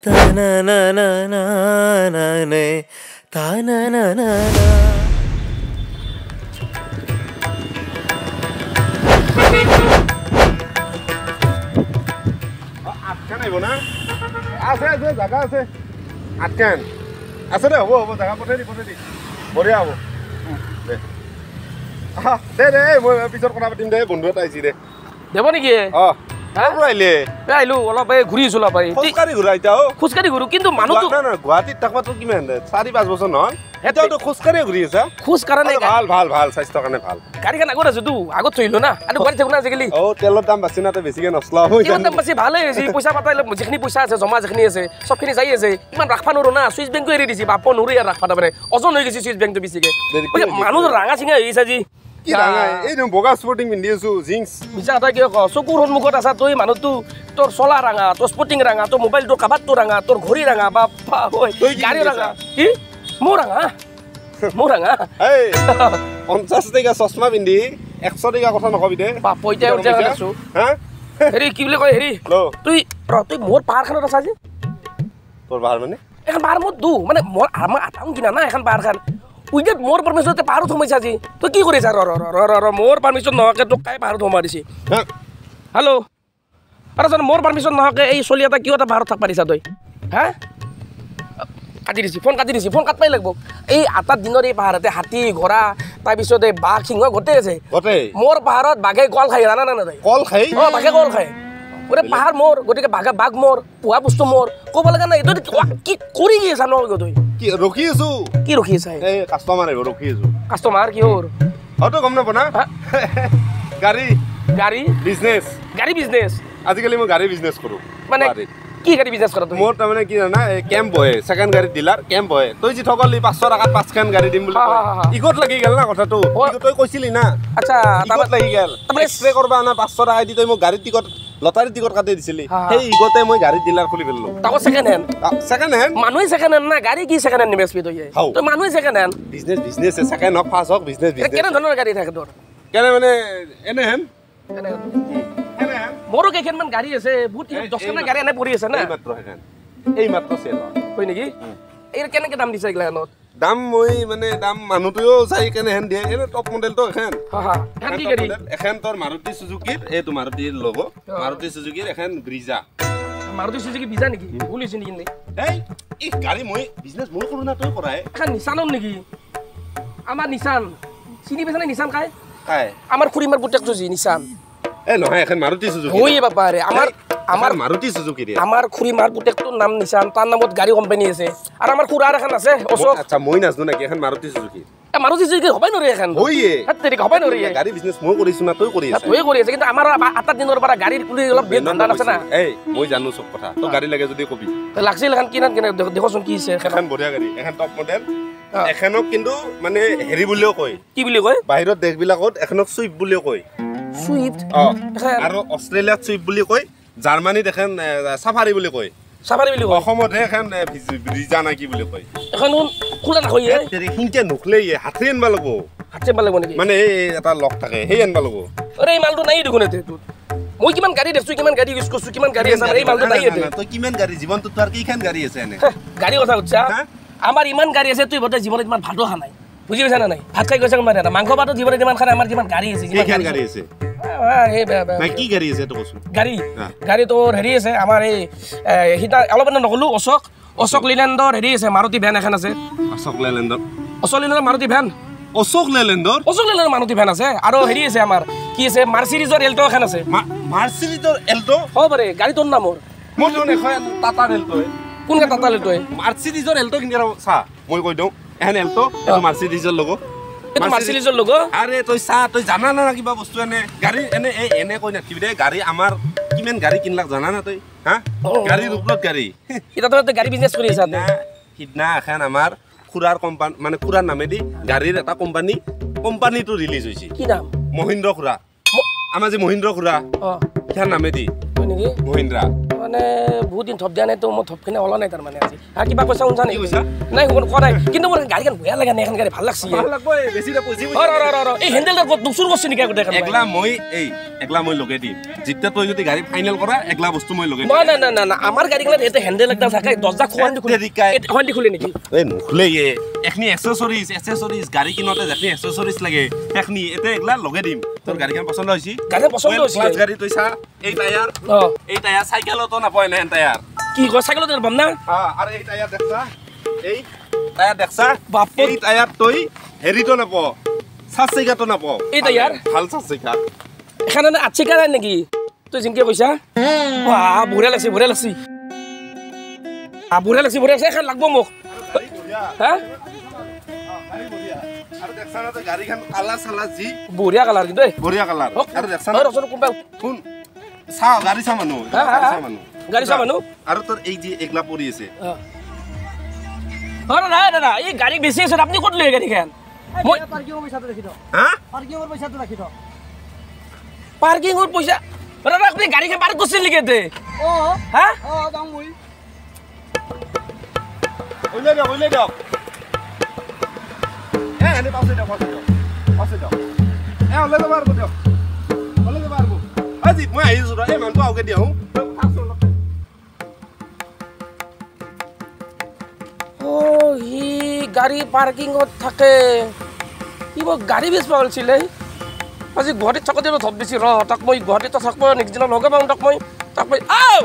তানানানানানানে তানানানানা। আটকান আহিব না? আছে আছে, জাগা আছে। আটকান আছে দে, হ'ব হ'ব, জাগা পঠাই দি, পঠাই দি, বঢ়িয়া হ'ব দে। দে দে, মই পিছত কথা পাতিম দে, বন্ধু এটা আহিছে দে। দেব নেকি? অঁ, আহিলে আহিলো, অলপ এই ঘূৰি আছো, অলপ খোজকাঢ়ি ঘূৰা। এতিয়া খোজকাঢ়ি ঘূৰো, কিন্তু মানুহটো গুৱাহাটীত থাকবাটো কিমান 4-5 বছৰ নহয়, এতিয়াওতো খোজকাঢ়ি ঘূৰি আছা? খোজ কাঢ়া নাই। ভাল ভাল ভাল, স্বাস্থ্যৰ কাৰণে ভাল। গাড়ীখন আগত আছো তো, আগত থৈ আহিলো না, আৰু গাড়ী থাকো না আজিকালি। অ', তেলৰ দাম বাছি না, তই বেছিকে নচলাও। তেলৰ দাম বাছি ভালেই হৈছে, পইচা পাতাই যিখিনি পইচা আছে জমা যিখিনি আছে চবখিনি যাই আছে। ইমান ৰাখবা নোৱাৰো না, চুইচ বেংকো এৰি দিছি, বাপ নোৱাৰো ইয়াৰ ৰাখবা, তাৰমানে ওজন হৈ গৈছে চুইচ বেংকটো বেছিকে। মানুহ ৰাঙা চিঙা হৈ গৈছে আজি। কি ৰাঙা? এই বগা স্পৰ্টিং পিন্ধি আছো, জিন্স। মিছা কথা কিয় ক? চকুৰ সন্মুখত আছা তই, মানুহটো তোৰ চলা ৰাঙা, তোৰ স্পৰ্টিং ৰাঙা, তোৰ মোবাইলটো কাবাৰটো ৰাঙা, তোৰ ঘড়ী ৰাঙা, বাপা গাড়ী ৰাঙা। কি মোৰ ৰাঙা? মোৰ ৰাঙা? এই 50 টকা চশমা পিন্ধি 100 টকা কথা নকবি দে। বাপ পইচা আছো। হেৰি কি বুলি কয়, হেৰি তুই তুই মোৰ পাহাৰখনত আছা আজি? তোৰ পাহাৰ মানে? এখন পাহাৰ মোৰ দু মানে মোৰ আমাৰ আটাও কিনা না এখন পাহাৰখন। উইকেট মোৰ পাৰ্মিশ্যনতে পাহাৰত সোমাইছা আজি, তই কি কৰিছা? ৰ ৰ ৰ ৰ, মোৰ পাৰ্মিশ্যন নোহোৱাকৈ তোক কাই পাহাৰত সোমাই দিছে? হেল্ল', আৰে চোন, মোৰ পাৰ্মিশ্যন নোহোৱাকৈ এই চলি এটা কিয় এটা পাহাৰত থাকবা দিছা তই? হা, কাটি দিছি ফোন, কাটি দিছি ফোন, কাটবাই লাগিব। এই আটা দিনৰ এই পাহাৰতে হাতী, ঘোঁৰা, তাৰপিছত এই বাঘ, সিংহ গোটেই আছে। মোৰ পাহাৰত বাঘে কল খাই, জানা না তই? কল খাই? অঁ, বাঘে কল খায়। গোটেই পাহাৰ মোৰ, গতিকে বাঘে বাঘ মোৰ, পোহা বস্তু মোৰ, ক'ব লগা নাই। এইটো কি কৰি কি আছা ন তই? কি ৰখি আছো? কি ৰখি আছা? এই কাষ্টমাৰ আহিব, ৰখি আছো। কাষ্টমাৰ কিহৰ? অ, তই গম নাপাৱ না? গাড়ী। গাড়ী বিজনেছ। গাড়ী বিজনেছ? আজিকালি মই গাড়ী বিজনেছ কৰোঁ। মানে কি গাড়ী বিজনেছ কৰা? মোৰ তাৰমানে কি জানা, কেম্প বহে, ছেকেণ্ড গাড়ী ডিলাৰ কেম্প বহে। তই যি ঠগলি 500 টকাত 5খন গাড়ী দিম বুলি, ইগত লাগি গ'ল না কথাটো, তই কৈছিলি না? আচ্ছা, ইগত লাগি গ'ল। এক্সৰে কৰবা না 500 টকা দি তই মোক গাড়ীৰ টিকট, লটাৰী টিকট কাটি দিছিলি, সেই ইগতে মই গাড়ী ডিলাৰ খুলি পেলালো। তাকো ছেকেণ্ড হেণ্ড? ছেকেণ্ড হেণ্ড মানুহে ছেকেণ্ড হেণ্ড না, গাড়ী কি ছেকেণ্ড হেণ্ড নিবেচবি তই? তই মানুহে second hand. Business business, second হওক ফাৰ্ষ্ট হওক, বিজনেছ বিজনেছ। কেনে ধৰণৰ গাড়ী থাকে তোৰ? কেনে মানে এনে হেন। মোৰো কেইখনমান গাড়ী আছে, বহুত 10খনমান গাড়ী এনে পৰি আছে না। এইমাত্ৰ সেইখন, এইমাত্ৰ চেল হয় নেকি? এই কেনেকে দাম দিছে এইগিলাখনত? দাম মই মানে দাম মানুহটোৱেও চাই কেনে হেন দিয়ে। এনে টপ মডেলটো এখন। কি গাড়ী? এখন তোৰ মাৰুতি চুজুকিৰ, এইটো মাৰুতিৰ লগো, মাৰুতি চুজুকিৰ এখন ব্ৰিজা। মাৰুতি চুজুকি ব্ৰিজা নেকি? ভুল হৈছে নেকি? এই এই গাড়ী মই বিজনেছ মই কৰোঁ না, তই কৰাই। এখন নিচানৰ নেকি? আমাৰ নিচান চিনি পাইছা নে? নিচান কাই? কাই? আমাৰ খুৰীমাৰ পুতেকটো যি নিচান। এ নহয়, এখন মাৰুতি চুজুকি। হয় বাপাৰে, আমাৰ আমাৰ মাৰুতি চুজুকি। আমাৰ খুৰীমাৰ পুতেকটোৰ নাম নিচান, তাৰ নামত গাড়ী কোম্পানী আছে। আৰু আমাৰ খুৰাৰ এখন আছে অশোক। আচ্ছা, মই নাজানো নেকি এখন মাৰুতি চুজুকি? মাৰুতি চুজুকি হ'বই নোৱাৰে এখন। হয়ে হ'বই নোৱাৰে। গাড়ী বিজনেছ মই কৰিছো না, তই কৰি আছ? তই কৰি আছে, কিন্তু আমাৰ আটা দিনৰ পৰা গাড়ীৰ কুলি অলপ বেয়া ধান্দা আছে না। এই মই জানো চব কথা, তই গাড়ী লাগে যদি কবি। লাগছিল এখন কিনা কেনে দেখোচোন কি আছে। এখন বঢ়িয়া গাড়ী, এখন টপ মডেল। এখনক কিন্তু মানে হেৰি বুলিও কয়। কি বুলি কয়? বাহিৰত দেশবিলাকত এখনক চুইফ্ট বুলিও কয়। চুইফ্ট? অঁ, আৰু অষ্ট্ৰেলিয়াত চুইফ্ট বুলি কয়, জাৰ্মানীত এখন চাফাৰী বুলি কয়। চাফাৰী বুলি কয়? অসমতহে এখন ব্ৰিজা না কি বুলি কয়। এখন খোলা নাখয়, সিনকে নুখলে হাতে আনবা লাগব। হাতে আনবা লাগব নেকি? মানে এই এটা লক থাকে, সেই আনবা লাগব। আৰে এই মালটো নাই দেখোন ইয়াতে। মই কিমান গাড়ী দেখছো, কিমান গাড়ী ইউজ কৰছো, কিমান গাড়ী আছে, এই মালটো নাই ইয়াতে। তই কিমান গাড়ী জীৱনটোত তোৰ কেইখন গাড়ী আছে? এনে গাড়ী কথা সুধছা? আমাৰ ইমান গাড়ী আছে, তুই বোধহয় জীৱনত ইমান ভাতো খোৱা নাই, বুজি পাইছা না নাই? ভাত খাই গৈছা কোনোবা না? মাংস ভাতো জীৱনত ইমান খোৱা নাই, আমাৰ যিমান গাড়ী আছে। কেইখন গাড়ী আছে? কি গাড়ী আছে তো কচোন? গাড়ী গাড়ী তোৰ হেৰি আছে আমাৰ এই সিটা অলপ নকলো, অশোক, অশোক লেলেণ্ডৰ হেৰি আছে, মাৰুতি ভেন এখন আছে। অশোক লেলেণ্ডৰ? অশোক লেলেণ্ডৰ মাৰুতি ভেন। অশোক লেলেণ্ডৰ? অশোক লেলেণ্ডৰ মাৰুতি ভেন আছে। আৰু হেৰি আছে আমাৰ কি আছে, মাৰ্চিডিজৰ এল্টো এখন আছে। মাৰ্চিডিজৰ এল্টো? হ'ব পাৰে। গাড়ী তোৰ নামৰ? মোৰ দেখোন এখন টাটাৰ এল্টো। কোনখন টাটাৰ এল্টো? মাৰ্চিডিজৰ এল্টো কিনি চা, মই কৈ দিওঁ, এখন এল্টো, এইটো মাৰ্চিডিজৰ লগো। এইটো মাৰ্চিডিজৰ লগো? আৰে তই চা, তই জানা না কিবা বস্তু? এনে গাড়ী এনে এই এনে কৈ নাথাকিবি দে। গাড়ী আমাৰ কিমান গাড়ী কিনলাক জানা না তই? হা, গাড়ীৰ ওপৰত গাড়ী। এতিয়া তই গাড়ী বিজনেছ কৰি আছা? সিদিনা এখন আমাৰ খুৰাৰ কোম্পানী, মানে খুৰাৰ নামেদি গাড়ীৰ এটা কোম্পানী, কোম্পানীটো ৰিলিজ হৈছে। কি নাম? মহিন্দ্ৰ খুৰা। আমাৰ যে মহিন্দ্ৰ খুৰা, সিয়াৰ নামেদি মহিন্দ্ৰা। মানে বহুত দিন থপ দিয়া নাই তো মই থপখিনি ওলা নাই তাৰমানে আজি হা কিবা কৈছা শুনছা নেকি নাই কোৱা নাই কিন্তু মোৰ গাড়ীখন বেয়া লাগে নাই এখন গাড়ী ভাল লাগছে এই হেণ্ডেলটা দুচুৰ কৰিছে নেকি গোটেই একলা মই এই একলা মই লগাই দিম যেতিয়া তই যদি গাড়ী ফাইনেল কৰা একলা বস্তু মই লগাই না না না না আমাৰ গাড়ীখনত এটা হেণ্ডেল একদম থাকে দৰ্জা খোৱান দি খুলি খুলে নেকি এই নুখুলে এখনি এক্সেসৰিজ এক্সেসৰিজ গাড়ী কিনোতে যেখনি এক্সেসৰিজ লাগে সেইখিনি এটা একলা লগাই দিম তোৰ গাড়ীখন পছন্দ হৈছে গাড়ী পছন্দ হৈছে ক্লাছ গাড়ী তই চা এই টায়াৰ এই টায়াৰ সাইকেলতো নাপায় না টায়াৰ কি কয় সাইকেলতো নাপাম না আৰু এই টায়াৰ দেখছা এই টায়াৰ দেখছা বাপ এই টায়াৰ তই হেৰিটো নাপ চাৰিচকাটো নাপ এই টায়াৰ ভাল চাৰিচকা এখানে আটচিকা নাই নেকি তুই জিনকে কৈছা বাহ বঢ়িয়া লাগছে বঢ়িয়া লাগছে বঢ়িয়া লাগছে বঢ়িয়া লাগছে এখন লাগব মোক হা আৰু দেখছা না গাড়ীখন কালাৰ চালাৰ যি বঢ়িয়া কালাৰ কিন্তু বঢ়িয়া কালাৰ আৰু দেখছা না কোনবা শুন চাও গাড়ী চা মানুহ গাড়ী চা মানুহ গাড়ী চা মানুহ আৰু তোৰ এই যে একলা পৰি আছে অ দাদা দাদা এই গাড়ী বেছি আছে আপুনি ক'ত লৈ গাড়ীখন মই পাৰ্কিঙৰ পইচাটো ৰাখি থ হা পাৰ্কিঙৰ পইচাটো ৰাখি থ পাৰ্কিঙৰ পইচা দাদা আপুনি গাড়ীখন পাৰ্ক কৰিছিল নেকি ইয়াতে অ হা অ যাওঁ মই ওলাই দিয়ক ওলাই দিয়ক এ এনে পাছে দিয়ক পাছে দিয়ক পাছে দিয়ক এ ওলাই যাব আৰু দিয়ক ওলাই যাব আৰু আজি মই আহিছোঁ এই মানুহটো আউকে দিওঁ অ সি গাড়ী পাৰ্কিঙত থাকে সি মই গাড়ী বেচিব ওলাইছিলে আজি গুৱাহাটীত থাকোঁতে ধপ বেছি ৰ তাক মই গুৱাহাটীত থাকব নেক্সট দিনা লগে পাওঁ তাক মই আও